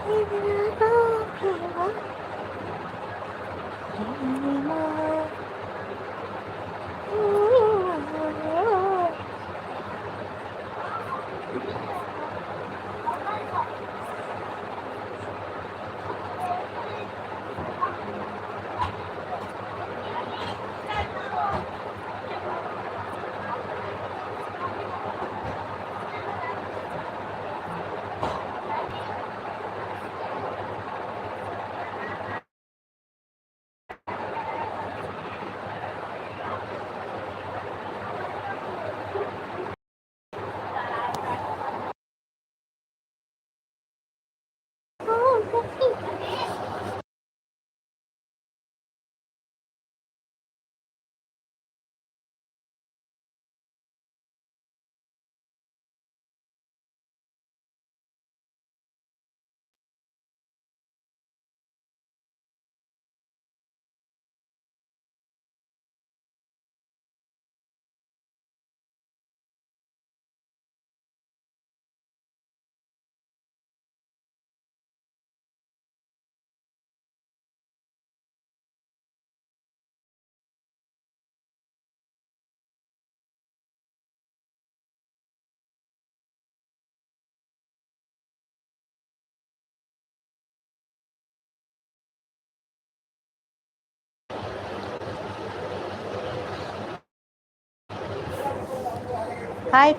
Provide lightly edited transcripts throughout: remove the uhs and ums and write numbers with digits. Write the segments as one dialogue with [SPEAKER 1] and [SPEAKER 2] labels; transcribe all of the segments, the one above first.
[SPEAKER 1] Hi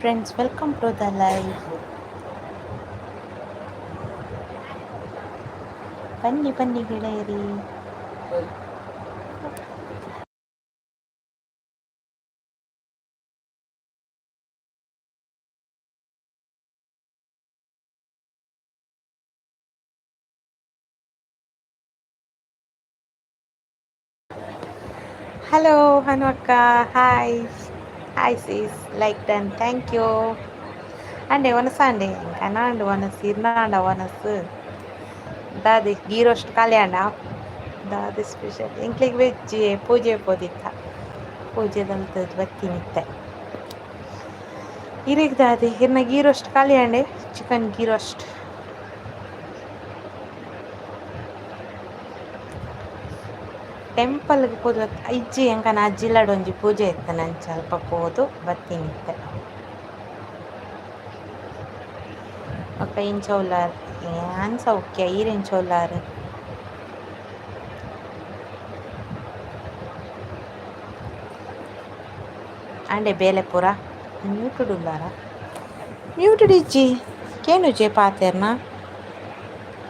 [SPEAKER 1] friends, welcome to the live. ಬನ್ನಿ ಬನ್ನಿ ಗೆಳೆಯರಿ. ಹಲೋ ಹನುಅಕ್ಕ, hi hi sis, like done, thank you. ಅಂಡೆ ಒನಸಾಂಡೆ ಕನಾಂಡ್ ಒನಸ್ ಇರ್ನಾಂಡ ಒನಸ್ ದಾದಿ ಗೀ ರೋಸ್ಟ್ ಕಲ್ಯಾಣ ದಾದಿ ಸ್ಪೆಷಲ್ ಎಂಕ್ಲೆಗ್ ವೆಜ್ ಪೂಜೆ ಪೋದಿತ್ತ ಪೂಜೆದಂತ ಬತ್ತಿನಿತ್ತೆ ಇರೆಗ್ ದಾದಿ ಇರ್ನ ಗೀ ರೋಸ್ಟ್ ಕಲ್ಯಾಣೆ ಚಿಕನ್ ಗೀ ರೋಸ್ಟ್ ಟೆಂಪಲ್ಗೆ ಪೋದು ಇಜ್ಜಿ ಎಂಕನ ಅಜ್ಜಿಲ್ಲಡ್ ಒಂಜಿ ಪೂಜೆ ಇತ್ತನ ಅಂಚ ಅಲ್ಪ ಪೋದು ಬತ್ತಿನಿತ್ತೆ. ಬೊಕ್ಕ ಇಂಚ ಉಲ್ಲಾರ್ ಯಾನ್ ಸೌಖ್ಯ ಈರ್ ಎಂಚ ಉಲ್ಲಾರ್. ಅಂಡೆ ಬೇಲೆ ಪೂರ ಮ್ಯೂಟೆಡ್ ಉಲ್ಲಾರ ಮ್ಯೂಟೆಡ್ ಇಜ್ಜಿ ಕೇನುಜೆ ಪಾತೆರ್ನ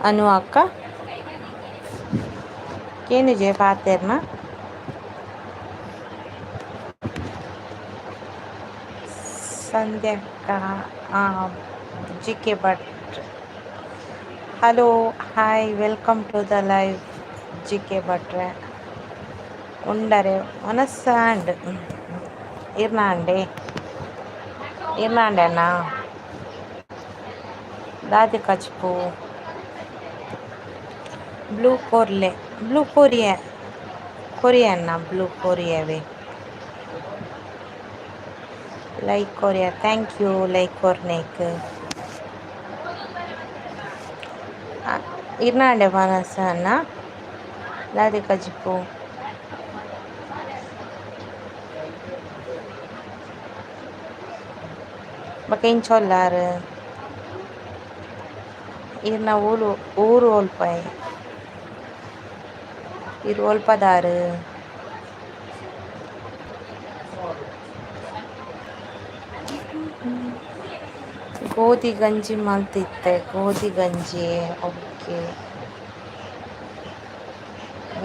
[SPEAKER 1] ಅನು ಅಕ್ಕ ಕೇನುಜೆ ಪಾತೆರ್ನ. ಸಂಧ್ಯಕ್ಕ G K Bhat, hello hi welcome to the live G K ಭಟ್ರೆ. ಉಂಡರೆ ಮನಸ್ಸಾಂಡ್ ಇರ್ನಾಂಡೆ ಇರ್ನಾಂಡೆ ಅಣ್ಣ ದಾದಿ ಕಚ್ಪು ಬ್ಲೂ ಕೋರ್ಲೆ ಬ್ಲೂ ಕೊರಿಯಾ ಕೊರಿಯಾ ಅಣ್ಣ ಬ್ಲೂ ಕೊರಿಯಾವೆ like Korea thank you like ಕೊರ್ನೇಕ್ ಇರ್ನಾಂಡೆ ಮನಸ್ಸ ಅಣ್ಣ ದಾದಿ ಕಜಿಪು. ಬೊಕ ಇಂಚ ಉಲ್ಲಾರ್ ಇರ್ನ ಊರು ಊರು ಒಲ್ಪಾಯ್ ಇರ್ ಒಲ್ಪದಾರ್. ಗೋಧಿ ಗಂಜಿ ಮಲ್ತಿತ್ತೆ ಗೋಧಿ ಗಂಜಿ ಓಕೆ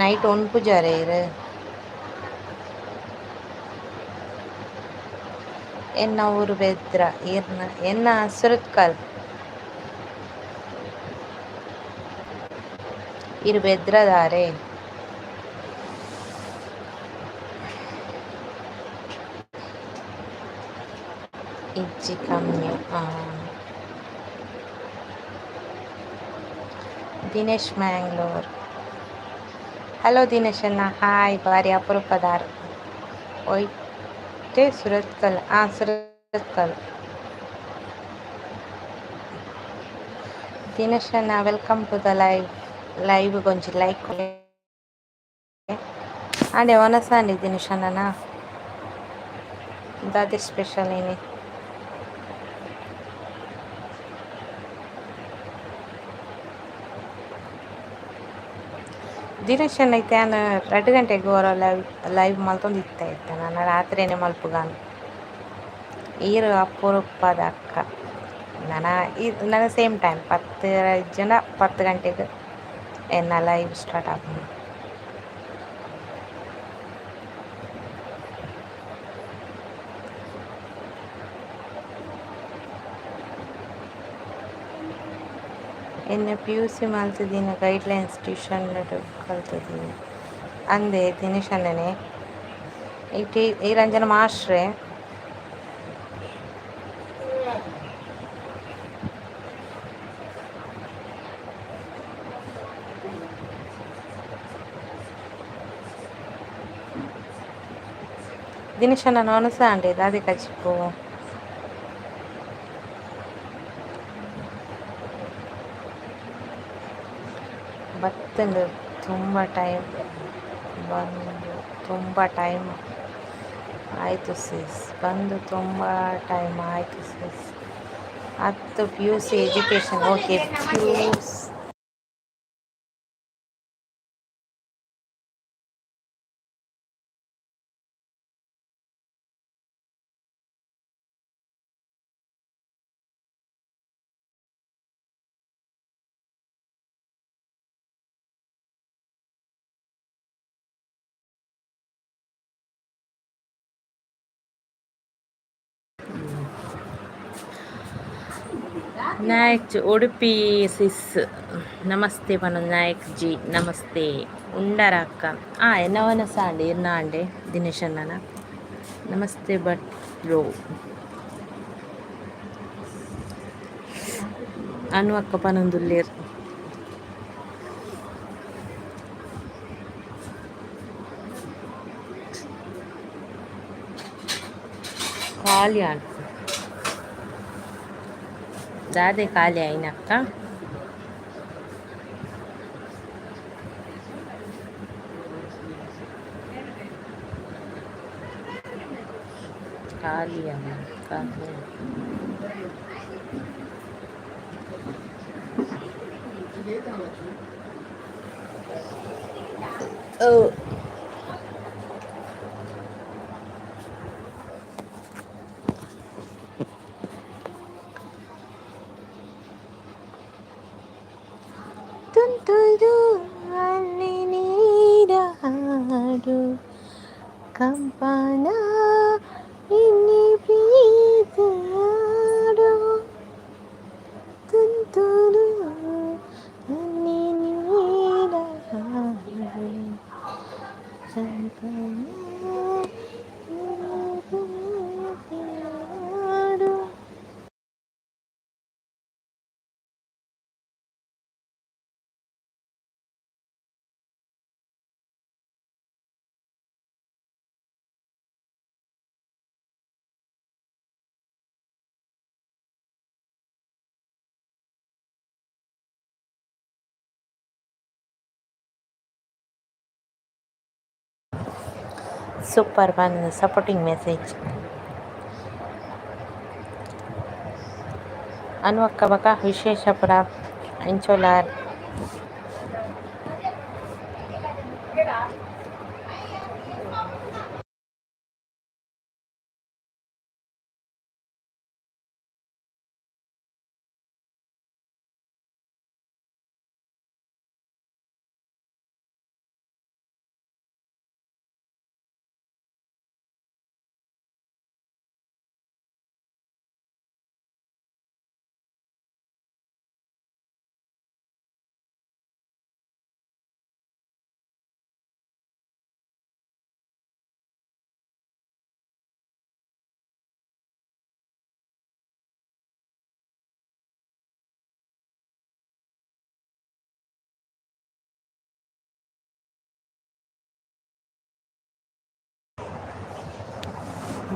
[SPEAKER 1] ನೈಟ್ ಉನ್ಪುಜಾರೆ ಇರ್ ಎನ್ನ ಊರು ಬೆದ್ರ ಇರ್ನ ಎನ್ನ ಸುರತ್ಕಲ್ ಇರ್ ಬೆದ್ರದಾರೆ. ಇಜ್ಜಿ ಕಮ್ಮಿ. ದಿನೇಶ್ ಮ್ಯಾಂಗ್ಳೂರ್, ಹಲೋ ದಿನೇಶ್ ಅಣ್ಣ ಹಾಯ್ ಬಾರಿ ಅಪರೂಪದಾರ್. ಒಯ್ಟೆ ಸುರತ್ಕಲ್ ಸುರತ್ಕಲ್. ದಿನೇಶಣ್ಣ, welcome to the live. Live ಗೊಂಜಿ ಲೈಕ್ ಆಂಡೆ ವನಸಾಂಡಿ ದಿನೇಶಣ್ಣನ. ದಾದೆ ಸ್ಪೆಷಲ್ ಇನಿ? ದಿನೇಶಣ್ಣ, ಇತ್ತೆ ಯಾನ್ 2 ಗಂಟೆಗ್ ಒರ ಲೈವ್ ಲೈವ್ ಮಲ್ತೊಂದು ಇತ್ತೆ ಇತ್ತೆ ನಾನು ರಾತ್ರೆನೆ ಮಲ್ಪುಗಾನು. ಈರ್ ಅಪರೂಪದ ಅಕ್ಕ. ನನ ಈ ನನ ಸೇಮ್ ಟೈಮ್ 10 ಜನ 10 ಗಂಟೆಗೆ ಎನ್ನ ಲೈವ್ ಸ್ಟಾರ್ಟ್ ಆಪುಂಡು. ಎನ್ನ ಪಿಯುಸಿ ಮಲ್ತುದಿನ ಗೈಡ್ಲೈನ್ಸ್ ಟ್ಯೂಷನ್ ಕಲ್ತುದಿನಿ ಅಂದೆ ದಿನೇಶ್ ಅಣ್ಣನೆ. ಈ ರಂಜನ ಮಾಸ್ಟ್ರೆ. ದಿನೇಶ್ ಅಣ್ಣ, ವನಸ ಅಂಡೆ? ದಾದೆ ಕಜಿಪು? ಬತ್ತುಂಡು ತುಂಬ ಟೈಮ್, ಬಂದು ತುಂಬ ಟೈಮ್ ಆಯಿತು ಸಿಸ್. ಬಂದು ತುಂಬ ಟೈಮ್ ಆಯಿತು ಸಿಸ್. ಹತ್ತು PUC education, okay. PUC Nayak Udupi sis ನಮಸ್ತೆ ಪನ. ನಾಯಕ್ ಜಿ, ನಮಸ್ತೆ. ಉಂಡರ ಅಕ್ಕ? ಆ ಎನ್ನ ಸಾಂಡೆ ಇರ್ನ ಅಂಡೆ ದಿನೇಶ್ ಅಣ್ಣನ. ನಮಸ್ತೆ ಭಟ್ ಬ್ರೋ. ಅನು ಅಕ್ಕ ಪನೊಂದುಲ್ಲೆರ್. ಖಾಲಿ ಆಂಡ್. ದಾದೆ ಖಾಲಿ ಆಯಿನಕ್ಕ? ಖಾಲಿ ಖಾಲಿ. ಓ ತುಂತುರು ಅಲ್ಲಿ ನೀರ ಹಾಡು ಕಂಪನ ಇನ್ನಿ ಪ್ರೀತಿಯಾಡು. ತುಂತುರು ಅಲ್ಲಿ ನೀರ ಹಾಡು ಕಂಪನ ಇನ್ನಿ ಪ್ರೀತಿಯಾಡು. Super one supporting message. ಅನು ಅಕ್ಕ, ಬಕ ವಿಶೇಷ ಪುರ ಇಂಚೋಲಾರ್?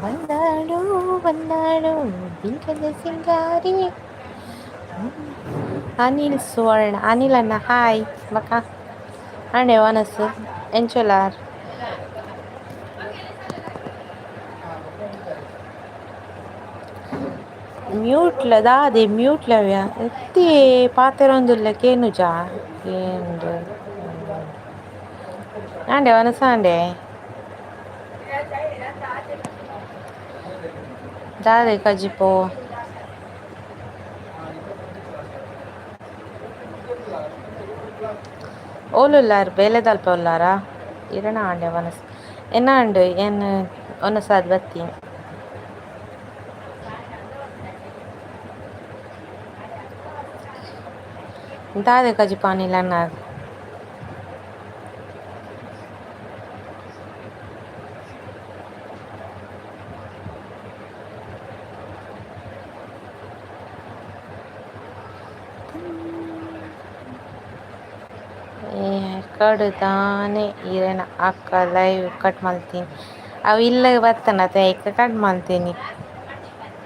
[SPEAKER 1] ಬಂದಾಳು ಬಂದಾಳು ಬಿಂಕದ ಸಿಂಗಾರಿ. ಅನಿಲ್ ಸುವರ್ಣ, ಅನಿಲ್ ಅಣ್ಣ ಹಾಯ್. ಬಕ್ಕ ಅಂಡೆ ವನಸು ಎಂಚೊಲಾರ್? ಮ್ಯೂಟ್ಲ ದಾದೆ ಮ್ಯೂಟ್ಲವ್ಯ ಎತ್ತಿ ಪಾತೆರೊಂದುಲ್ಲ ಕೇನುಜಾ ಕೇಂಡ್ ಆಂಡೆ ವನಸಾಂಡೆ ದಾದೆ ಕಜಿಪು? ಓಲುಲ್ಲಾರ್ ಬೇಲೆದಲ್ಪ ಉಲ್ಲಾರಾ? ಇರೆನ ಆಂಡೆ ವನಸ್ ಎನ್ನ ಆಂಡ್ ಏನ್ ವನಸಾದ್ ಬತ್ತೀನಿ. ದಾದೆ ಕಜಿಪು ಅನಿಲ್ ಅಣ್ಣ? ಕಡುದಾನೆ ಇರೆನ ಅಕ್ಕ ಲೈವ್ ಕಟ್ ಮಲ್ತೀನಿ. ಅವು ಇಲ್ಲ ಬತ್ತನ ಐಕ್ ಕಟ್ ಮಲ್ತೀನಿ.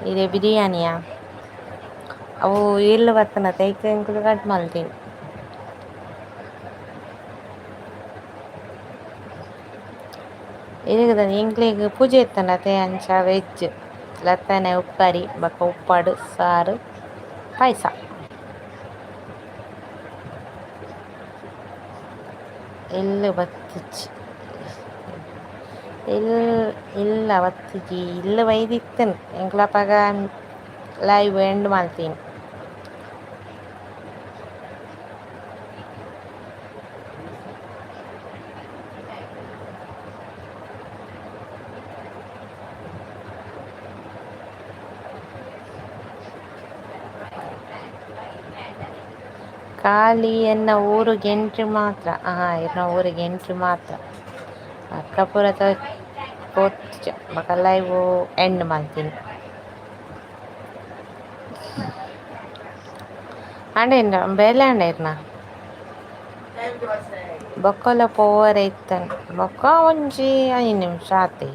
[SPEAKER 1] ಇರೆ ಬಿರಿಯಾನಿಯಾ? ಅವು ಇಲ್ಲ ಬತ್ತನ ಐಕ್ ಎಂಕುಲು ಕಟ್ ಮಲ್ತೀನಿ. ಇರೆಗ್ ಎಂಕ್ಲೆಗ್ ಪೂಜೆ ಇತ್ತಂಡತೆ ಅಂಚ ವೆಜ್ ಲತ್ತನೆ ಉಪ್ಪರಿ ಬೊಕ್ಕ ಉಪ್ಪಾಡು ಸಾರು ಪಾಯಸ. ಇಲ್ಲ್ ಬತ್ತಿಜ್ಜಿ ಇಲ್ ಇಲ್ಲ ಬತ್ತಿಜಿ ಇಲ್ಲ್ ಬೈದಿತ್ತನ್ ಎಂಕ್ಲಪಗ ಲೈವ್ ಎಂಡ್ ಮಲ್ತೀನಿ. ಖಾಲಿ ಎನ್ನ ಊರಿಗೆ ಎಂಟ್ರಿ ಮಾತ್ರ. ಎನ್ನ ಊರಿಗೆ ಎಂಟ್ರಿ ಮಾತ್ರ. ಅಕ್ಕ ಪೂರ ಪೋತುಜ ಬೊಕ ಲೈವ್ ಎಂಡ್ ಮಲ್ತೀನಿ. ಆಂಡ ಬೇಲೆ ಆಂಡ ಇರ್ನ ಬೊಕ್ಕಲ ಪೋವರೆ ಇತ್ತನ್ ಬೊಕ್ಕ ಒಂಜಿ 5 ನಿಮಿಷ ಆತೆ.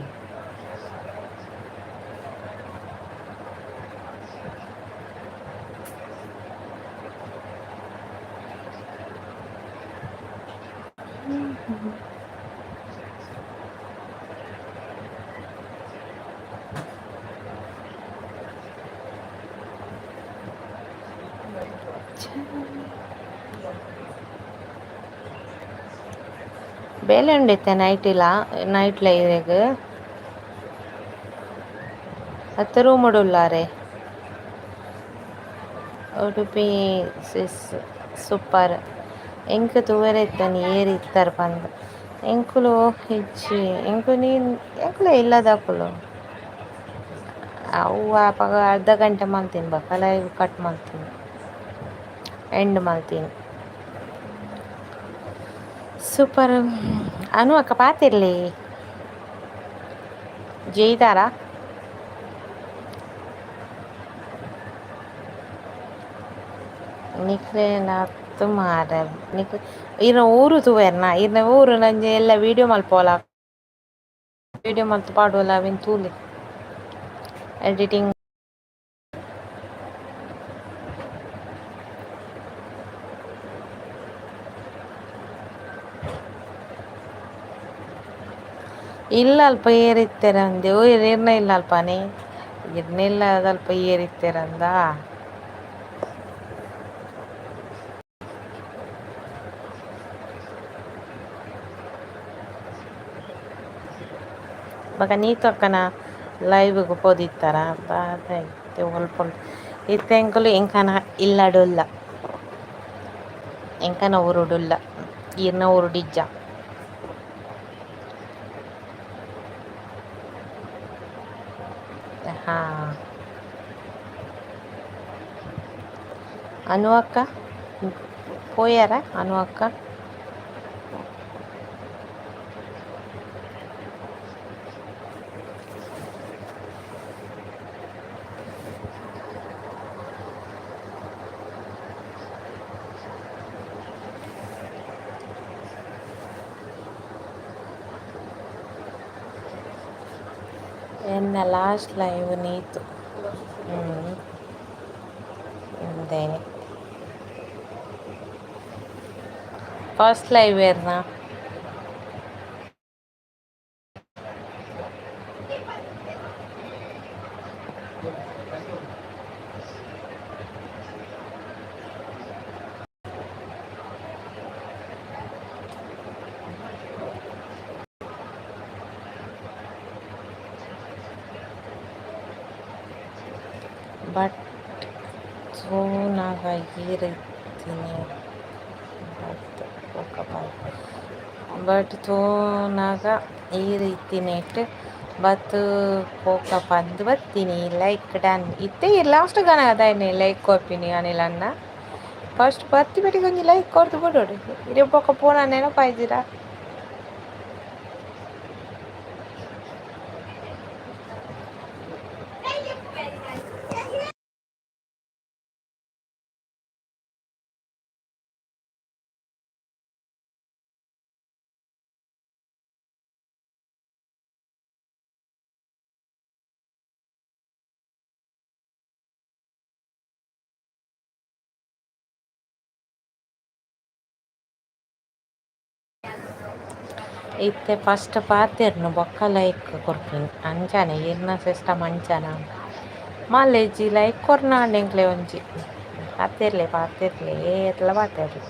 [SPEAKER 1] ಬೇಲೆ ಉಂಡಿತ್ತೆ ನೈಟಿಲ ನೈಟ್ಲ ಇರೆಗ್ ಅತ್ತ ರೂಮುಡು ಉಲ್ಲಾರೆ. ಉಡುಪಿ ಸಿಸ್ ಸೂಪರ್. ಎಂಕ್ ತೂವರೆ ಇತ್ತನಿ ಏರ್ ಇತ್ತರ್ ಪಂದ್. ಎಂಕುಲು ಇಜ್ಜಿ ಎಂಕು ನೀನ್ ಎಂಕುಲು ಇಲ್ಲದಕುಲು. ಅವು ಅಪಗ ಅರ್ಧ ಗಂಟೆ ಮಲ್ತೀನಿ ಬೊಕ ಲೈವ್ ಕಟ್ ಮಲ್ತೀನಿ ಎಂಡ್ ಮಲ್ತೀನಿ. ಸೂಪರ್. ಅನು ಅಕ್ಕ ಪಾತಿರ್ಲಿ ಜೈದಾರಾ? ನಿಕ್ಲೆನ ಮಾರ್ರೆ ನಿಕ್ ಇರ್ನ ಊರು ತೂವೆರ್ನ ಇರ್ನ ಊರು ನಂಜೆ ಎಲ್ಲ ವೀಡಿಯೋ ಮಲ್ಪೊಲ ವೀಡಿಯೋ ಮಲ್ತ್ ಪಾಡೊಲ ಅವೆನ್ ತೂಲೆ ಎಡಿಟಿಂಗ್. ಇಲ್ಲ ಅಲ್ಪ ಏರಿತ್ತೆರಂದೆ ಓ ಇರ್ನ ಇಲ್ಲ ಅಲ್ಪನೇ ಇರ್ನ ಇಲ್ಲ ಅಲ್ಪ ಏರಿತ್ತೆರಂದ. ಬೊಕ ನೀತಕ್ಕನ ಲೈವ್ಗ್ ಪೋದಿತ್ತರ ದಾದ ಇತ್ತೆ ಒಲ್ಪ ಇತ್ತೆ ಎಂಕುಲು ಎಂಕನ ಇಲ್ಲಡುಲ್ಲ ಎಂಕನ ಊರುಡುಲ್ಲ ಇರ್ನ ಊರುಡಿಜ್ಜ. ಹಾ ಅನು ಅಕ್ಕ ಪೋಯಾರ ಅನು ಅಕ್ಕ? ಎನ್ನ ಲಾಸ್ಟ್ ಲೈವ್ ನೀತು. ಇಂದೇನೆ. ಫಸ್ಟ್ ಲೈವ್ ಇರ್ನ. ಬಟ್ ತೂನಗ ಈರ್ ಇತ್ತಿನಿ ಬತ್ತ್ ಬೊಕ ಬಟ್ ತೂನಗ ಈರ್ ಇತ್ತಿನೆಟ್ ಬತ್ತ್ ಪೋಕ ಪಂದ್ ಬತ್ತಿನಿ ಲೈಕ್ ಡನ್ ಇತ್ತೆ ಈರ್ ಲಾಸ್ಟ್ ಗಾನಗ ಲೈಕ್ ಕೊರ್ಪಿನಿ ಅನಿಲ್ ಅಣ್ಣ. ಫಸ್ಟ್ ಬತ್ತಿ ಬಟಿಗೆ ಒಂಜಿ ಲೈಕ್ ಕೊರ್ದು ಬುಡೊಡು ಇರೆ ಬೊಕ ಪೋನ ನೆನಪಾಯ್ದಿರಾ. ಇತ್ತೆ ಫಸ್ಟ್ ಪಾತೆರ್ನು ಬೊಕ್ಕ ಲೈಕ್ ಕೊರ್ಪಿನಿ ಅಂಚನೆ ಇರ್ನ ಸಿಸ್ಟಮ್ ಅಂಚನ ಮಲ್ಲೆಜ್ಜಿ ಲೈಕ್ ಕೊರ್ನಾಂಡ ಎಂಕ್ಲೆ ಒಂಜಿ ಪಾತೆರ್ಲೆ ಪಾತೆರ್ಲೆ ಏತ್ಲ ಪಾತೆರ್ಲೆ.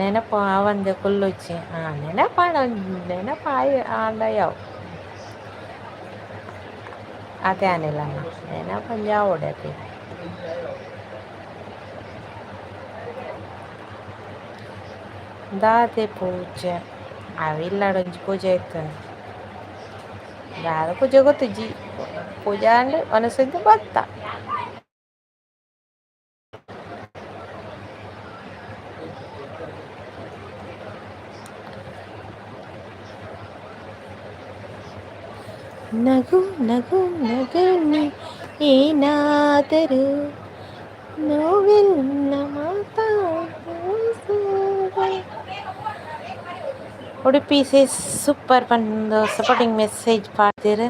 [SPEAKER 1] ನೆನಪು ಆವಂದೆ ಕುಲ್ಲುಜ್ಜಿ ನೆನಪಾಂಡ ನೆನಪಾಯ್ ಆಂಡ ಯಾವು ಅದೇ ಅನಿಲಣ್ಣ ನೆನಪೊಂಜಿ ಆವೊಡೆ ಅತೆ. ದಾದೆ ಪೂಜೆ ಅವು ಇಲ್ಲಡ್ ಒಂಜಿ ಪೂಜೆ ಇತ್ತುಂಡು ದಾದ ಪೂಜೆ ಗೊತ್ತುಜ್ಜಿ ಪೂಜೆ ಆಂಡ್ ವನಸುಂದು ಬತ್ತ. ನಗು ನಗು ನಗನಿ ಏನಾದರೂ ನೋವಿಲ್ಲ ಉಡುಪಿ ಸಿಸ್ ಸೂಪರ್ ಪಂದ್ ಸಪೋರ್ಟಿಂಗ್ ಮೆಸೇಜ್ ಪಾಡ್ದೆರ್.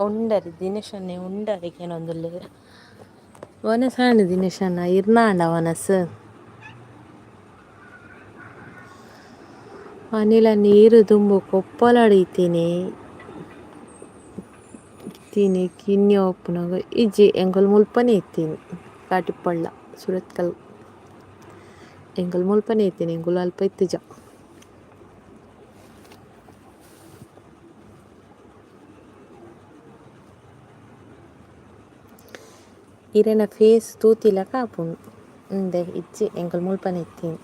[SPEAKER 1] ಉಂಡರಿ ದಿನೇಶನ್ನೆ ಉಂಡರಿ ಕೇನೊಂದುಲ್ಲೆರ್ ವನಸ್ ಆಂಡ್ ದಿನೇಶಣ್ಣ ಇರ್ನಾಂಡ ವನಸ್. ಅನಿಲ ನೀರು ದುಂಬು ಕೊಪ್ಪಳಡ್ ಇತ್ತಿನಿ ಇತ್ತಿನಿ ಕಿನ್ಯ ಉಪ್ಪುನಗ ಇಜ್ಜಿ ಎಂಕುಲು ಮುಲ್ಪನೆ ಇತ್ತಿನಿ ಕಾಟಿಪಳ್ಳ ಸುರತ್ಕಲ್ ಎಂಕುಲು ಮುಲ್ಪನೆ ಇತ್ತಿನಿ ಎಂಕುಲು ಅಲ್ಪ ಇತ್ತುಜ. ಇರೆನ ಫೇಸ್ ತೂತಿಲಕ ಆಪುಂಡು ಉಂದೆ ಇಜ್ಜಿ ಎಂಕುಲು ಮುಲ್ಪನೆ ಇತ್ತಿನಿ.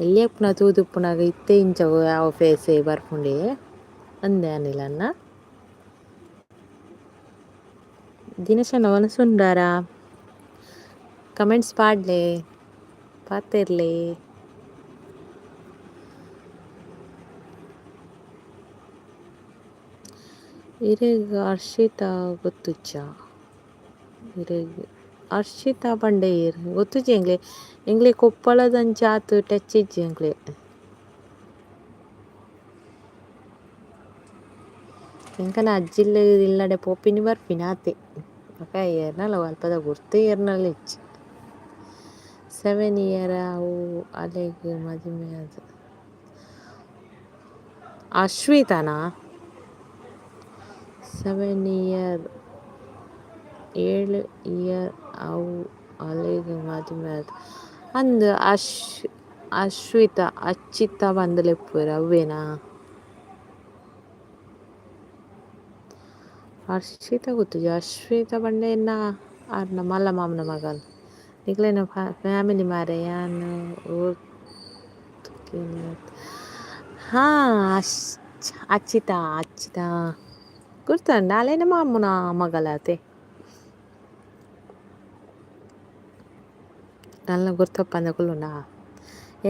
[SPEAKER 1] ಎಲ್ಯ ಉಪ್ಪುನ ತೂದು ಉಪ್ಪುನಗ ಇತ್ತೆ ಇಂಚ ಅವು ಫೇಸ್ ಬರ್ಪುಂಡೆ ಅಂದೆ ಅನಿಲಣ್ಣ. ದಿನೇಶಣ್ಣ ವನಸ್ ಉಂಡಾರಾ ಕಮೆಂಟ್ಸ್ ಪಾಡ್ಲೆ ಪಾತೆರ್ಲೆ. ಇರೆಗ್ ಹರ್ಷಿತಾ ಗೊತ್ತುಜ್ಜ ಇರೆಗ್ ಹರ್ಷಿತಾ ಪಂಡ ಏರ್ ಗೊತ್ತುಜ್ಜಿ ಎಂಕ್ಲೆ ಎಂಕ್ಲೆ ಕೊಪ್ಪಳದಂಚ ಆತ್ ಟಚ್ ಇಜ್ಜಿ ಎಂಕ್ಲೆ. ಎಂಕಲ್ನ ಅಜ್ಜಿಲ್ಲು ಇಲ್ಲಡೆ ಪೋಪಿನಿ ಬರ್ಪಿನಿ ಆತೆ ಬೊಕ ಏರ್ನಲ ಅಲ್ಪದ ಗುರ್ತ ಏರ್ನಲ ಇಜ್ಜಿ. 7 ಇಯರ್ ಅವು ಅಲೆಗ್ ಮದಿಮೆ ಆದ್. ಅಶ್ವಿತನಾ 7 ಇಯರ್ 7 ಇಯರ್ ಅವು ಅಲೆಗ್ ಮದಿಮೆ ಆದ್ ಅಂದ್ ಅಶ್ವಿತ ಅಚ್ಚಿತ ಪಂದ್ ಲೆಪ್ಪುವೆರ್ ಅವ್ವೇನಾ. ಹರ್ಷಿತ ಗೊತ್ತುಜ್ಜಿ ಅಶ್ವಿತ ಪಂಡ ಎನ್ನ ಆರ್ನ ಮಲ್ಲ ಮಾಮನ ಮಗಲ್ ನಿಕ್ಲೆನ ಫ್ಯಾಮಿಲಿ ಮಾರ್ರೆ ಯಾನ್ ಹಾ ಅಚ್ಚಿತ ಅಚ್ಚಿತ ಗುರ್ತುಂಡ ಅಲೆನ ಮಾಮುನ ಮಗಲಾತೆ. ನಲ್ಲ ಗುರ್ತಪ್ಪಂದೆ ಕುಲ್ಲುಂಡಾ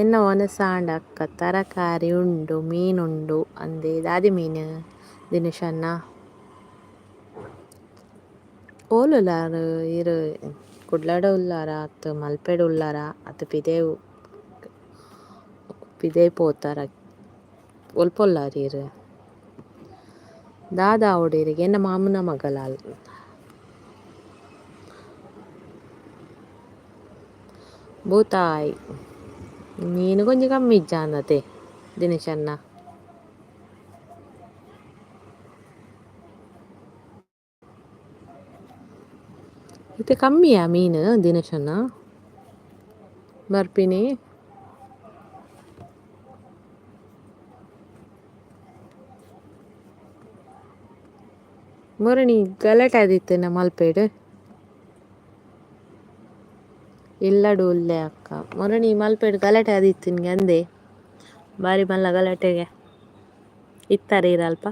[SPEAKER 1] ಎನ್ನ ವನಸ್ ಆಂಡ ಅಕ್ಕ ತರಕಾರಿ ಉಂಡು ಮೀನ್ ಉಂಡು ಅಂದೆ ದಾದಿ ಮೀನ್ ದಿನೇಶಣ್ಣ. ಓಲುಲ್ಲಾರ್ ಈರ್ ಕುಡ್ಲಡ್ ಉಲ್ಲಾರ ಅತ್ತ್ ಮಲ್ಪೆಡ್ ಉಲ್ಲಾರ ಅತ್ತ್ ಪಿದಯ್ ಪಿದಯ್ ಪೋತಾರ ಒಲ್ಪ ಉಲ್ಲಾರ್ ಈರ್ ದಾದ ಆವೊಡು ಈರೆಗ್ ಎನ್ನ ಮಾಮುನ ಮಗಲಾಲ್. ಬೂತಾಯಿ ಮೀನ್ ಒಂಜಿ ಕಮ್ಮಿ ಇಜ್ಜಾಂದತೆ ದಿನೇಶಣ್ಣ. ಇತ್ತೆ ಕಮ್ಮಿಯಾ ಮೀನು ದಿನೇಶಣ್ಣ ಬರ್ಪಿನಿ. ಮುರಣಿ ಗಲಾಟೆ ಆದಿತ್ತೆನ ಮಲ್ಪೆಡ್. ಇಲ್ಲಡ್ ಉಲ್ಲೆ ಅಕ್ಕ ಮುರಣಿ ಮಲ್ಪೆಡ್ ಗಲಾಟೆ ಆದಿತ್ತಿನ್ಗೆ ಅಂದೆ ಬಾರಿ ಮಲ್ಲ ಗಲಾಟೆಗೆ ಇತ್ತಾರೆ ಇರಲ್ಪ.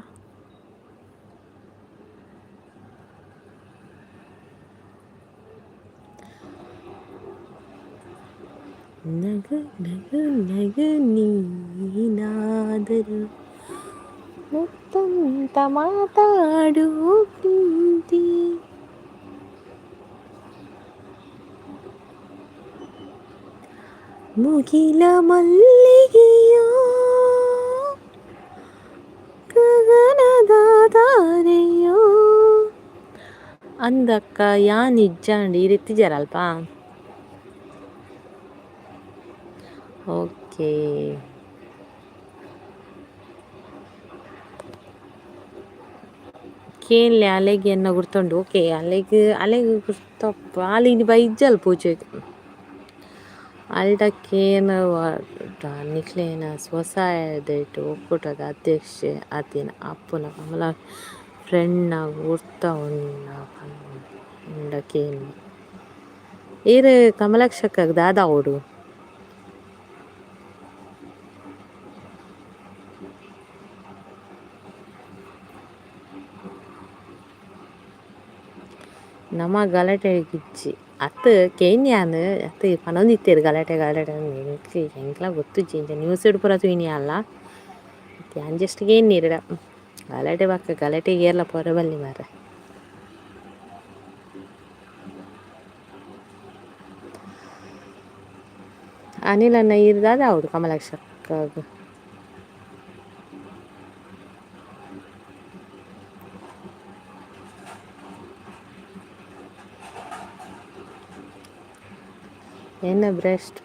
[SPEAKER 1] ನಗು ನಗು ನಗು ನೀನಾದರು ಮುತ್ತಂತ ಮಾತಾಡು ಪ್ರೀತಿ. ಮುಗಿಲ ಮಲ್ಲಿಗೆಯೋ ಗಗನದ ತಾರೆಯೋ ಅಂದಕ್ಕ ಯಾನ್ ಇಜ್ಜಾಂಡ್ ಈರ್ ಇತ್ತಿಜರಲ್ಪ. ಓಕೆ ಕೇನ್ಲೆ ಅಲೆಗ್ ಎನ್ನ ಗುರ್ತುಂಡು ಓಕೆ ಅಲೆಗ್ ಅಲೆಗ್ ಗುರ್ತಪ್ಪ ಆಲ್ ಇನಿ ಬೈಜಲ್ ಪೂಜೆಗ್. ಅಲ್ಡ ಕೇನ ನಿಕ್ಲೆನ ಸ್ವಸಹಾಯದೆಟ್ ಒಕ್ಕೂಟದ ಅಧ್ಯಕ್ಷೆ ಆತಿನ ಅಪ್ಪುನ ಕಮಲ ಫ್ರೆಂಡ್ನ ಗುರ್ತ ಉಂಡ ಪಂಡ ಕೇನ್ಲೆ. ಈರ್ ಕಮಲಾಕ್ಷಕ್ಕಗ್ ದಾದ ಆವೊಡು. ನಮ ಗಲಾಟೆಗಿಜ್ಜಿ ಅತ್ತ್ ಕೇನ್ಯಾನ್ ಅತ್ತ್ ಪನೊಂದಿತ್ತೆರ್ ಗಲಾಟೆ ಗಲಾಟೆ ಎಂಕ್ ಎಂಕ್ಲ ಗೊತ್ತುಜ್ಜಿ ಇಂಚ ನ್ಯೂಸ್ಡ್ ಪೂರ ತೂಯಿನಿ ಯಾನ್ಲ ಯಾನ್ ಜಸ್ಟ್ ಕೇನ್ನೀರ್ಡ ಗಲಾಟೆ ಬೊಕ್ಕ ಗಲಾಟೆಗ್ ಏರ್ಲ ಪೋರೆ ಬಲ್ಲಿ ಮಾರ್ರೆ. ಅನಿಲಣ್ಣ ಈರ್ ದಾದ ಆವೊಡು ಕಮಲಾಕ್ಷಕ್ಕಗ್. ಎನ್ನ ಬ್ರೆಸ್ಟ್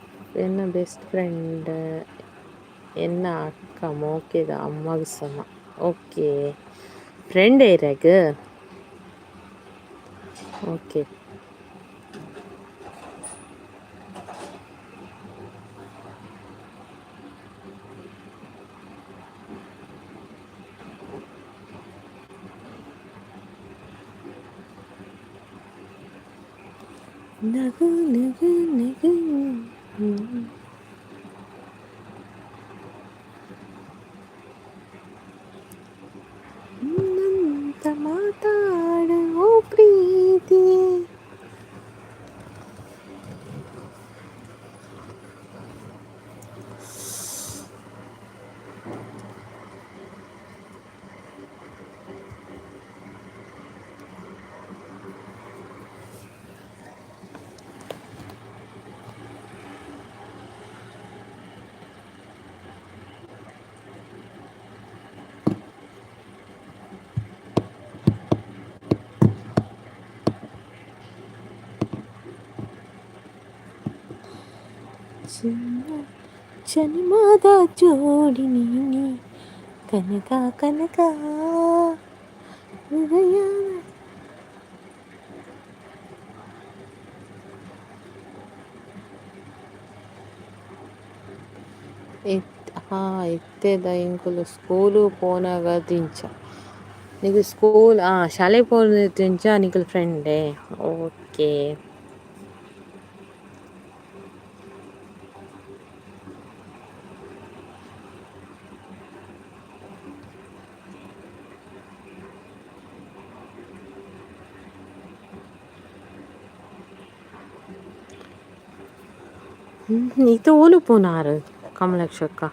[SPEAKER 1] ಎನ್ನ ಬೆಸ್ಟ್ ಫ್ರೆಂಡ್ ಎನ್ನ ಅಕ್ಕ ಮೋಕೆದ ಅಮ್ಮಗ್ ಸಮ. ಓಕೆ ಫ್ರೆಂಡ್ ಇರೆಗ್. ಓಕೆ ನಗು ನಗು ನಗು ನಿನ್ನಂತ ಮಾತಾಡು ಓ ಪ್ರೀತಿ. ಚಿನ್ನ ಜನ್ಮದ ಜೋಡಿ ನೀನೆ ಕನಕ ಕನಕ ಹೃದಯ. ಹಾ ಇತ್ತೆದ ಎಂಕುಲು ಸ್ಕೂಲು ಪೋನಗ ದಿಂಚ ನಿಕುಲು ಸ್ಕೂಲ್ ಆ ಶಾಲೆಗ್ ಪೋನ ದಿಂಚ ನಿಕುಲು ಫ್ರೆಂಡೇ ಓಕೆ. ಇತ್ತೆ ಓಲು ಪೋನಾರ್ ಕಮಲಾಕ್ಷಕ್ಕ.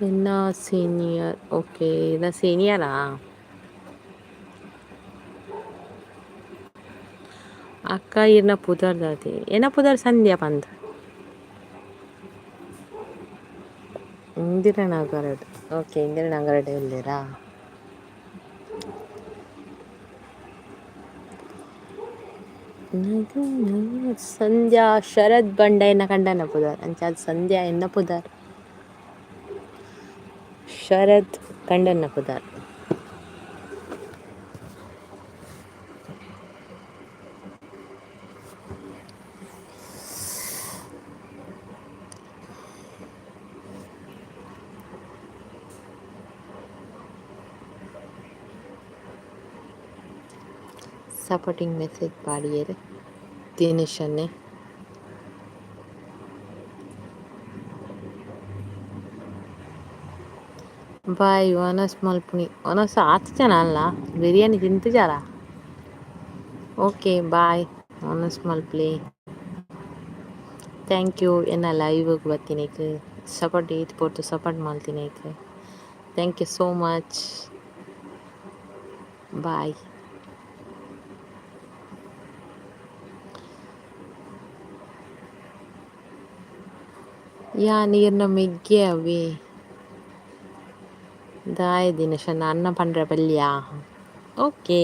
[SPEAKER 1] ಎನ್ನ ಸೀನಿಯರ್. ಓಕೆ, ಇನ್ನ ಸೀನಿಯರಾ? ಅಕ್ಕ ಇರ್ನ ಪುದರ್ ದಾದಿ? ಎನ್ನ ಪುದರ್ ಸಂಧ್ಯಾ ಪಂದ್. ಇಂದಿರಾನಗರಡ್. ಓಕೆ, ಇಂದಿರಾನಗರಡ್ ಉಲ್ಲೇರಾ? ಸಂಧ್ಯಾ ಶರತ್ ಬಂಡ ಎನ್ನ ಕಂಡನ ಪುದರ್. ಅಂಚಾದ್ ಸಂಧ್ಯಾ ಎನ್ನ ಪುದರ್, ಶರತ್ ಕಂಡನ್ನ ಪುದರ್. ಸಪೋರ್ಟಿಂಗ್ ಮೆಸೇಜ್ ಪಾಡಿಯೆರ್ ದಿನೇಶನ್ನೇ. ಬಾಯ್ ವನಸ್ ಮಲ್ಪುನಿ. ವನಸ್ ಆತ್ ಜನ ಅಲ್ಲ, ಬಿರಿಯಾನಿ ತಿಂತಿಜಾರ? ಓಕೆ ಬಾಯ್, ವನಸ್ ಮಲ್ಪಲಿ. Thank you ಎನ್ನ ಲೈವ್ಗೆ ಬತ್ತಿನೇಕ್, ಸಪೋರ್ಟ್ ಈತ್ ಪೊರ್ತು support ಮಲ್ತಿನೇಕ್. Thank you so much. Bye. ಯಾನ್ ಈರ್ನ ಮೆಗ್ಯೆ ಅವ್ವೆ. ದಾಯೆ ದಿನೇಶಣ್ಣ ಅನ್ನ ಪಂಡ್ರೆ ಬಲ್ಲಿಯಾ? ಓಕೆ.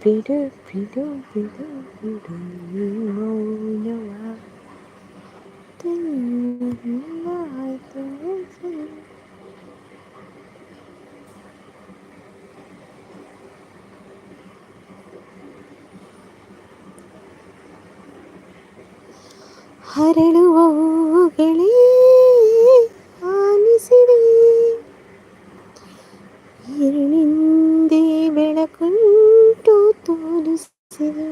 [SPEAKER 1] ಬಿಡು ಬಿಡು ಬಿಡು ಬಿಡು ಈ ಮೌನವ. ಹರಳುವ ಹೂಗಳೇ ಆಲಿಸಿರಿ, ಇರುಳಿಂದೇ ಬೆಳಕುಂಟು ತೋರಿಸಿರಿ.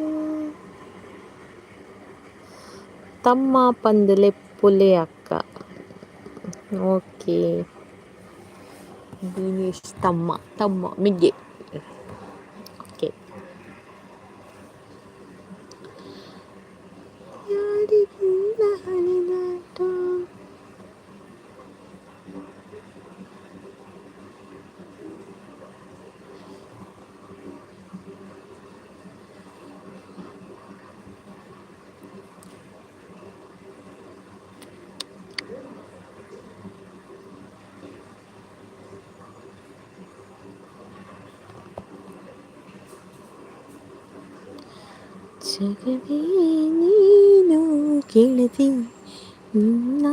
[SPEAKER 1] ತಮ್ಮ ಪಂದ್ ಲೆಪ್ಪುಲೆ ಅಕ್ಕ. ಓಕೆ ದಿನೇಶ್ ತಮ್ಮ, ತಮ್ಮ ಮಿಗ್ಗೆ. ಓಕೆ. ಯಾರಿಗಿಲ್ಲ ಹಳೆದಾಟ. ಜಗವೇ ನೀನು ಗೆಳತಿ, ನಿನ್ನ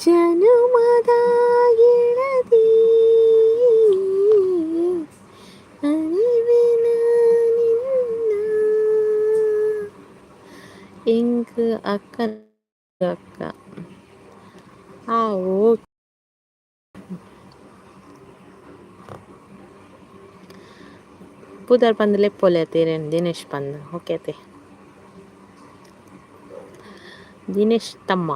[SPEAKER 1] ಜನುಮದ ಗೆಳತಿ, ಅರಿವಿನ ನಿನ್ನ. ಎಂಕ್ ಅಕ್ಕ ಅಕ್ಕ. ಆ ಓಕೆ. ಪುದರ್ ಪಂದ್ ಲೆಪ್ಪೋಲೆ ಅತ್ತೆ ದಿನೇಶ್ ಪಂದ್. ಓಕೆ ಅತ್ತೆ ದಿನೇಶ್ ತಮ್ಮ.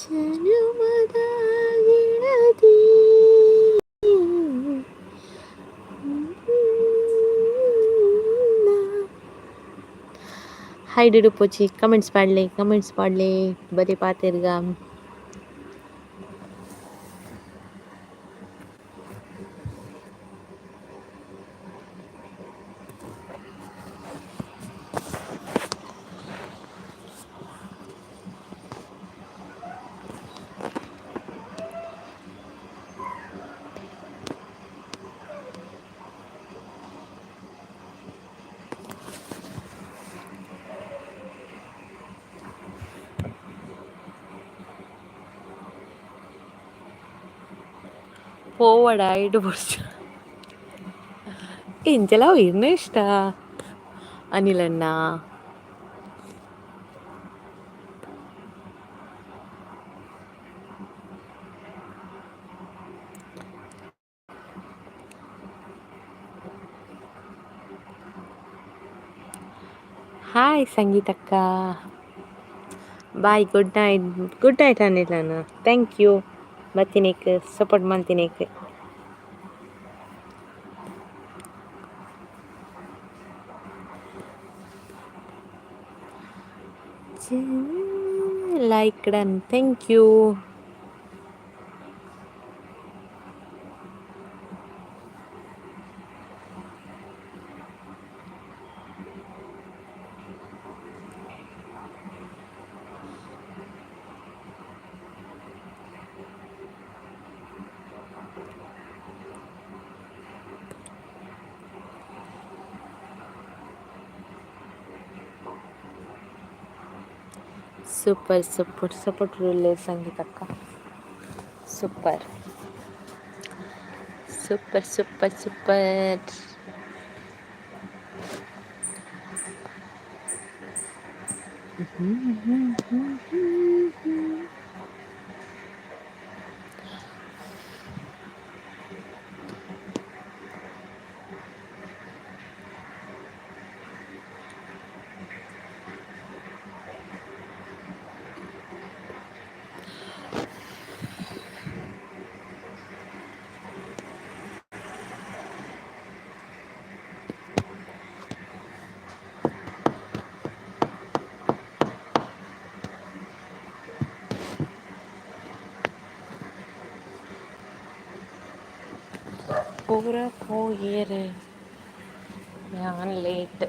[SPEAKER 1] ಜನುಮದ ಗೆಳತಿ. ಹೈಡ್ ಇಡುಪೊಚಿ, ಕಮೆಂಟ್ಸ್ ಪಾಡ್ಲೆ, ಕಮೆಂಟ್ಸ್ ಪಾಡ್ಲೆ, ಬರಿ ಪಾತೆರ್ಗ. ಪೋವಡ ಐಡು ಬೊರ್ಚಿ. ಎಂಚಲ ಇರ್ನ ಇಷ್ಟ ಅನಿಲಣ್ಣ. ಹಾಯ್ ಸಂಗೀತಕ್ಕ. Bye, good night. Good night ಅನಿಲಣ್ಣ, thank you. ಬತ್ತಿನೇಕ್ support ಮಲ್ತಿನೇಕ್. Like done, thank you. Super super support ಉಲ್ಲೆ ಸಂಗೀತಕ್ಕ. Super super super super. ಪೂರ ಪೋಯೆರ್. ಯಾನ್ ಲೇಟ್,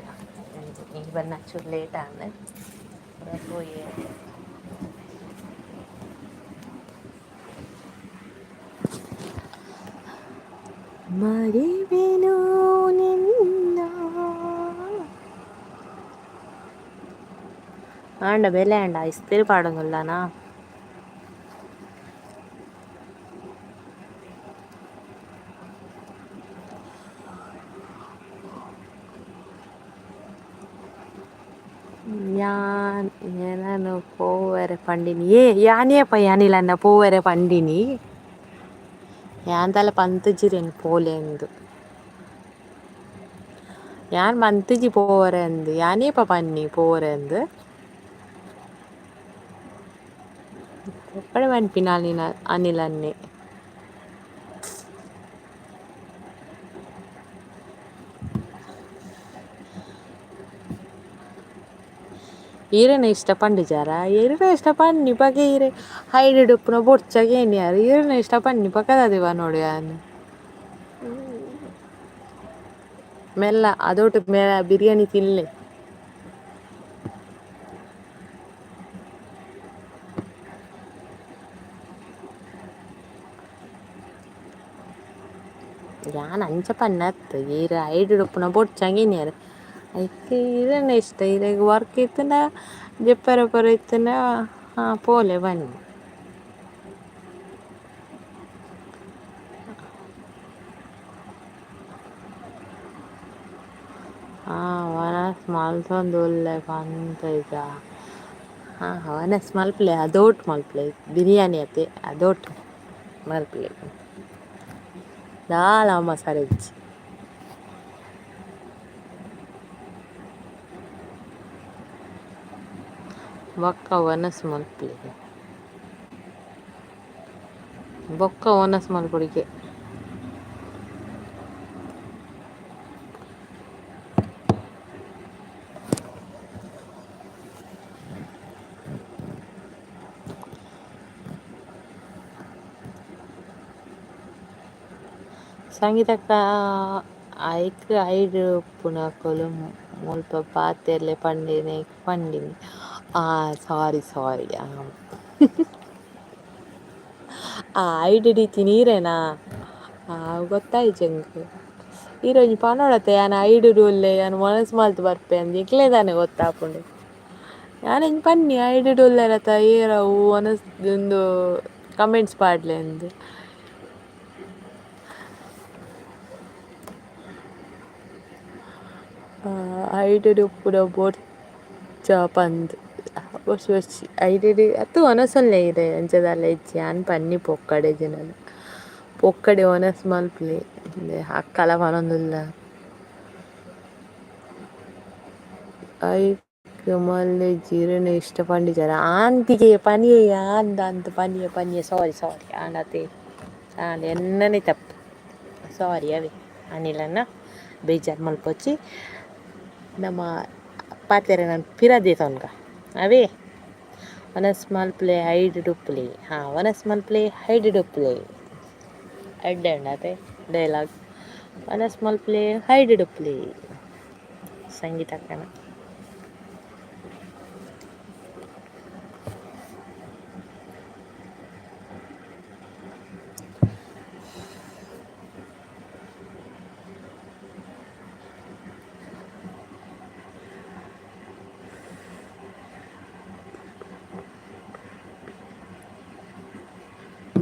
[SPEAKER 1] ಈ ಬನ್ನ ಚೂರು ಲೇಟ್ ಆಂಡ್. ಪೂರ ಪೋಯೆರ್. ಮರೆವೆನು ನಿನ್ನ. ಆಂಡ ಬೆಲೆ ಆಂಡ ಇಸ್ತಿರಿ ಪಾಡೊಂದುಲ್ಲನಾ? ಯಾನ್ ಎನನ್ ಪೋವೆರೆ ಪಂಡಿನಿ. ಏ ಯಾನೇಪ ಯಾನಿಲನ್ನ ಪೋವೆರೆ ಪಂಡಿನಿ. ಯಾನ್ ದಾಲ ಪಂತುಜಿರೆನ್ ಪೋಲೆಂದ್. ಯಾನ್ ಪಂತುಜಿ ಪೋವರೆ ಅಂದ್. ಯಾನೇಪ ಪನ್ನಿ ಪೋವರೆ ಅಂದ್. ಪೊಕ್ಕಡೆ ಪನ್ಪಿನ ಅನಿಲ ಅನಿಲನ್ನೆ. ಈರೆನ ಇಷ್ಟ ಪಂಡಿಜಾರ? ಈರೆನ ಇಷ್ಟ ಪನ್ನಿ ಪಗೆ. ಈರೆ ಹೈಡ್ ಉಪ್ಪುನ ಬೊಡ್ಚಾಗ ಏನಿಯಾರ್ ಈರೆನ ಇಷ್ಟ ಪನ್ನಿ ಪಕ್ಕದದಿವ ನೋಡಿ ಯಾನ್. ಮೆಲ್ಲ ಅದೊಟ್ಟು ಮೇಲ ಬಿರಿಯಾನಿ ತಿನ್ಲೆ. ಯಾನ್ ಅಂಚ ಪನ್ನತ್, ಈರ್ ಐಡ್ ಉಪ್ಪುನ ಬೊಡ್ಚಂಗ ಏನಿಯಾರ್. ಐಕ್ ಈರೆನ ಇಷ್ಟ. ಈರೆಗ್ ವರ್ಕ್ ಇತ್ತ್ಂಡ ಜೆಪ್ಪರೆ ಪೂರ ಇತ್ತ್ಂಡ ಪೋಲೆ ಬನ್ನಿ. ವನಸ್ ಮಲ್ತೊಂದುಲ್ಲೆ ಪಂತುಜ. ವನಸ್ ಮಲ್ಪುಲೆ, ಅದೋಟ್ ಮಲ್ಪುಲೆ. ಬಿರಿಯಾನಿ ಅತೆ, ಅದೋಟ್ ಮಲ್ಪುಲೆ. ದಾಲ ಮಸಾಲೆ ಇಜ್ಜಿ. ಬೊಕ್ಕ ವನಸ್ ಮಲ್ಪುಲೆ. ಬೊಕ್ಕ ವನಸ್ ಮಲ್ಪೊಡಿಗೆ. ಸಂಗೀತಕ್ಕ, ಐಕ್ ಐಡ್ ಉಪ್ಪುನಕುಲು ಮುಲ್ಪ ಪಾತೆರ್ಲೆ ಪಂಡಿನಿ ಪಂಡಿನಿ. ಸಾರಿ ಸಾರಿ. ಐಡ್ ಇತ್ತಿನಿ ಈರೆನಾ? ಗೊತ್ತಾಯ್ಜಿ ಎಂಕ್. ಈರ್ ಒಂಜಿ ಪನೊಡತ್ತೆ ಯಾನ್ ಐಡ್ ಉಲ್ಲೆ, ಯಾನ್ ವನಸ್ ಮಲ್ತ್ ಬರ್ಪೆ ಅಂದ್. ಎಂಕ್ಲೆ ದಾನೆ ಗೊತ್ತಾಪುಂಡು. ಯಾನ್ ಒಂಜಿ ಪನ್ನಿ ಐಡ್ ಉಲ್ಲೆರತ ಏರವು ವನಸ್ ಉಂದು ಕಮೆಂಟ್ಸ್ ಪಾಡ್ಲೆ ಅಂದ್. ಐಡ್ ಉಪ್ಪುನ ಬೊಡ್ಚ ಪಂದ್. ಬೊರ್ಚಿ ಬೊರ್ಚಿ ಐಡ್ ಅತ್ತ್ ವನಸ್ ಉಲ್ಲೆ ಈರ್, ಅಂಚ ದಾಲ ಇಜ್ಜಿ. ಯಾನ್ ಪನ್ನಿ ಪೊಕ್ಕಡೆ ಜಿನನ ಪೊಕ್ಕಡೆ ವನಸ್ ಮಲ್ಪುಲೆ ಅಕ್ಕಲ ಪನೊಂದುಲ್ಲ. ಮಲ್ಲೆ ಇರೆನ ಇಷ್ಟ ಪಂಡಿಜರ ಆಂತಿಗೆ ಪನಿಯೆ ಅಂದ ಅಂದ್ ಪನಿಯೆ ಪನಿಯೆ ಸಾರಿ ಸಾರಿ ಆಂಡತೆ ಆಂಡ ಎನ್ನನೆ ತಪ್ಪು ಸಾರಿ ಅವೆ ಅನಿಲನ್ನ ಬೇಜಾರು ಮಲ್ಪೊಚ್ಚಿ ನಮ್ಮ ಪಾತೆರೆ ನಾನು ಪಿರ ದೀತೊನ್ಗ ಅವೇ ವನಸ್ ಮಲ್ಪುಲೆ ಹೈಡ್ ಡುಪ್ಪುಲೆ. ಹಾಂ, ವನಸ್ ಮಲ್ಪುಲೆ ಹೈಡ್ ಡುಪ್ಪುಲೆ ಎಡ್ಡೆ ಉಂಡು ಅತೆ ಡೈಲಾಗ್. ವನಸ್ ಮಲ್ಪುಲೆ ಹೈಡ್ ಡುಪ್ಪುಲೆ ಸಂಗೀತಕ್ಕನ.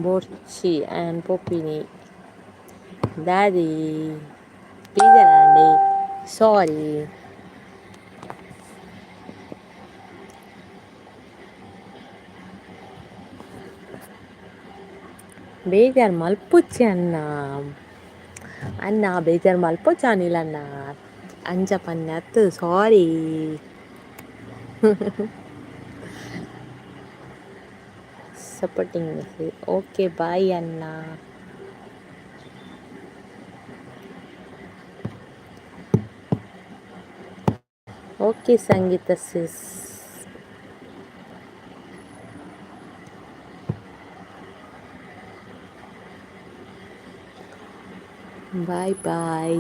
[SPEAKER 1] ಬೊರ್ಚಿ ಆ್ಯಂಡ್ ಪೋಪಿನಿ ದಾದಿ ಬೇಜಾರಾಂಡ್ ಸಾರಿ. ಬೇಜಾರು ಮಲ್ಪೊಚ್ಚಿ ಅಣ್ಣ ಅಣ್ಣ ಬೇಜಾರು ಮಲ್ಪೊಚ್ಚಿ ಅನಿಲ್ ಅಣ್ಣ ಅಂಚ ಪನ್ನೆ ಅತ್ತ್ sorry. Supporting message okay bye ಅಣ್ಣ. Okay Sangeetha sis. Bye bye.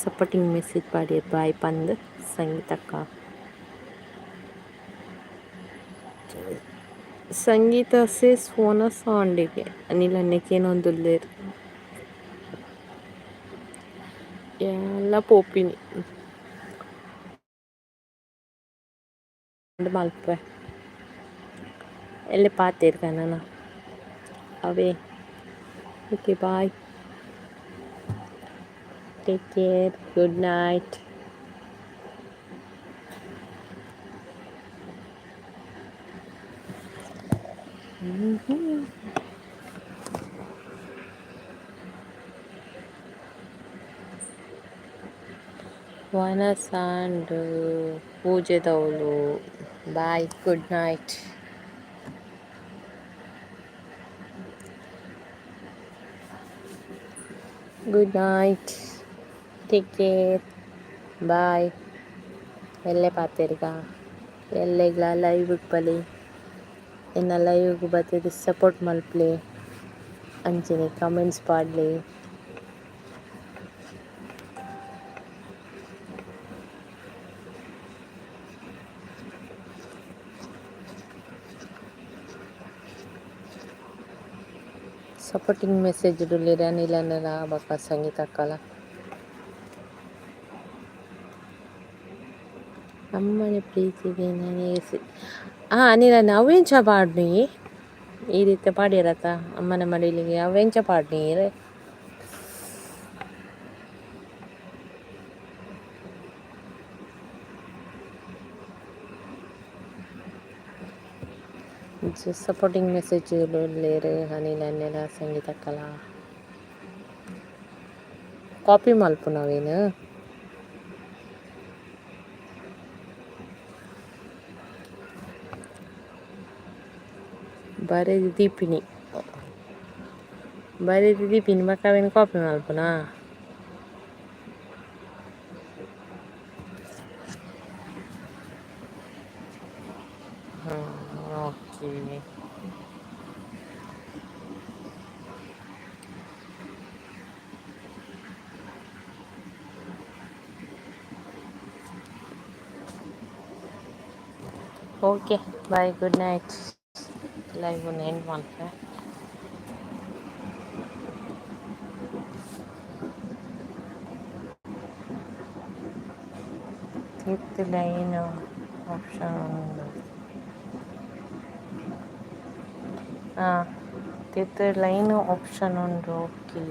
[SPEAKER 1] Supporting message ಪಾಡಿಯರ್ ಬಾಯ್ ಪಂದ್ ಸಂಗೀತಕ್ಕ. ಸಂಗೀತ ಸಿಸ್ ವನಸ್ ಆಂಡಿಗೆ ಅನಿಲ್ ಅಣ್ಣೆ ಕೇನೊಂದುಲ್ಲೆರ್ ಯಾನ್ಲ ಪೋಪಿನಿ ಮಲ್ಪುವೆ ಎಲ್ಲೆ ಪಾತೆರ್ಗ ನನ ಅವೇ. Okay bye, take care, good night. ವನಸ್ ಪೂಜೆದೌಲು bye, good night. Good night, take care, bye. ಎಲ್ಲೆ ಪಾತೆರ್ಗ ಎಲ್ಲೆಗ್ಲ ಲೈವ್ ಬಲೆ ಎನ್ನ ಲೈವ್ಗ್ ಬತ್ತುದು ಸಪೋರ್ಟ್ ಮಲ್ಪುಲೆ ಅಂಚನೆ ಕಮೆಂಟ್ಸ್ ಪಾಡ್ಲೆ. ಸಪೋರ್ಟಿಂಗ್ ಮೆಸೇಜ್ ಉಲ್ಲೆರ್ ಅನಿಲ್ ಅಣ್ಣಲ ಬೊಕ ಸಂಗೀತಕ್ಕಲ. ಅಮ್ಮನ ಪ್ರೀತಿಗೆ ನನಗೆ ಹಾಂ ಅನಿಲ ಅಣ್ಣ ಅವೆಂಚ ಪಾಡ್ನಿ ಈ ರೀತಿ ಪಾಡ್ಯರತ್ತ ಅಮ್ಮನ ಮಡಿಲಿಗೆ ಅವೆಂಚ ಪಾಡ್ನಿ ಈರ್. ಸಪೋರ್ಟಿಂಗ್ ಮೆಸೇಜ್ ಉಲ್ಲೆರ್ ಅನಿಲ್ ಅಣ್ಣಲ ಸಂಗೀತಕ್ಕಲ. ಕಾಪಿ ಮಲ್ಪುನ ಅವೆನ್. ಬರೆದ್ ದೀಪಿನಿ ಬರೆದ್ ದೀಪಿನಿ ಬೊಕ ಅವೆನ್ ಕಾಪಿ ಮಲ್ಪುನ. Okay. Okay bye, good night. Live ನ್ ಎಂಡ್ ಮಲ್ಪುವೆ. ತಿರ್ತ್ ಲೈನ್ ಆಪ್ಷನ್ ಉಂಡು. ಹಾಂ, ತಿರ್ತ್ ಲೈನ್ ಆಪ್ಷನ್ ಉಂಡು. ಓಕೆ.